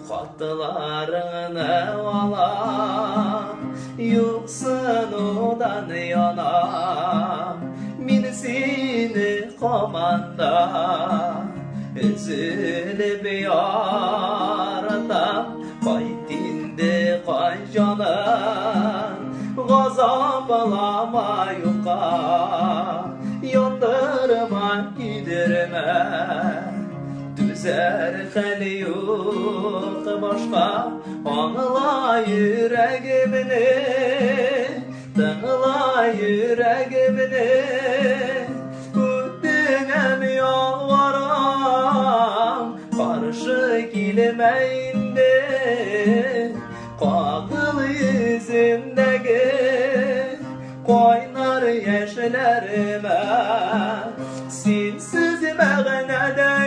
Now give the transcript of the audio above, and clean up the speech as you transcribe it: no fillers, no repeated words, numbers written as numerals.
Хатларыңны алам, юксынудан янам. Мин сине команда өзелеп яратам. Кайт инде, кайт, җаным, газаплама юкка, яндырма, көйдермә. Түзәр хәл юк башка, аңла йөрәгемне, тыңла йөрәгемне. Үтенәм, ялварам, каршы килмә инде. Кагыл йөземдәге кайнар яшьләремә. Синсез мәгънәдә